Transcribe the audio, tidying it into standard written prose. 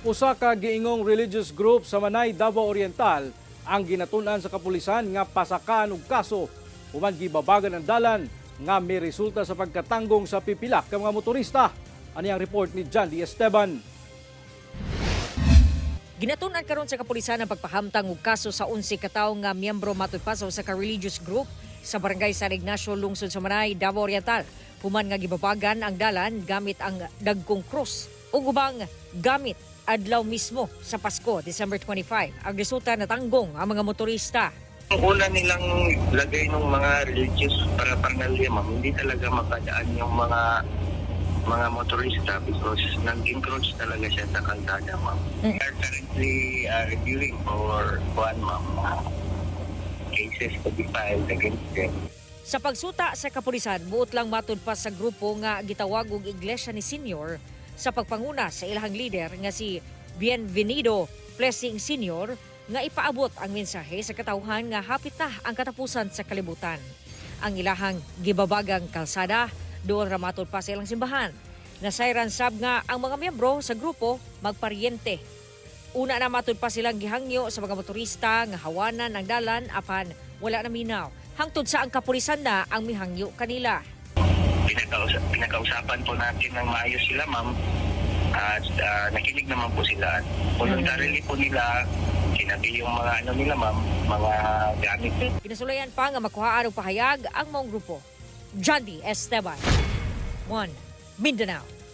Usa ka giingong religious group sa Manay, Davao Oriental ang ginatun-an sa kapulisan nga pasakaan og kaso human gibabagan ang dalan nga may resulta sa pagkatanggong sa pipila ka mga motorista. Ani ang report ni John D. Esteban. Ginatun-an karon sa kapulisan ang pagpahamtang og kaso sa 11 ka tawo nga miyembro matud pa sa usa ka religious group sa Barangay San Ignacio, lungsod sa Manay, Davao Oriental. Human nga gibabagan ang dalan gamit ang dagkong krus ug ubang gamit adlaw mismo sa Pasko, December 25. Ang resulta, natanggong ang mga motorista. Ang una nilang lagay ng mga religious paraphernalia, ma'am, hindi talaga makadaan yung mga motorista because nag-encroach talaga siya sa kalsada, ma'am. We are currently reviewing for one, ma'am, cases to be filed against them. Sa pagsuta sa kapulisan, buot lang matud pa sa grupo nga gitawag og Iglesia ni Senior sa pagpanguna sa ilahang leader nga si Bienvenido Blessing Senior nga ipaabot ang mensahe sa katawhan nga hapit na ang katapusan sa kalibutan. Ang ilahang gibabagang kalsada doon ra matud pa sa ilang simbahan. Nasayran sab nga ang mga miyembro sa grupo magparyente. Una na matud pa silang gihangyo sa mga motorista nga hawanan ang dalan apan wala na minaw. Hangtod sa ang kapulisan na ang mihangyo kanila. Pinakausapan po natin ng maayos sila, ma'am. At nakinig naman po sila. Voluntarily po nila kinabi yung mga ano nila, ma'am, mga gamit. Pinasulayan pa nga makuhaan og pahayag ang maong grupo. John D. Esteban, 1 Mindanao.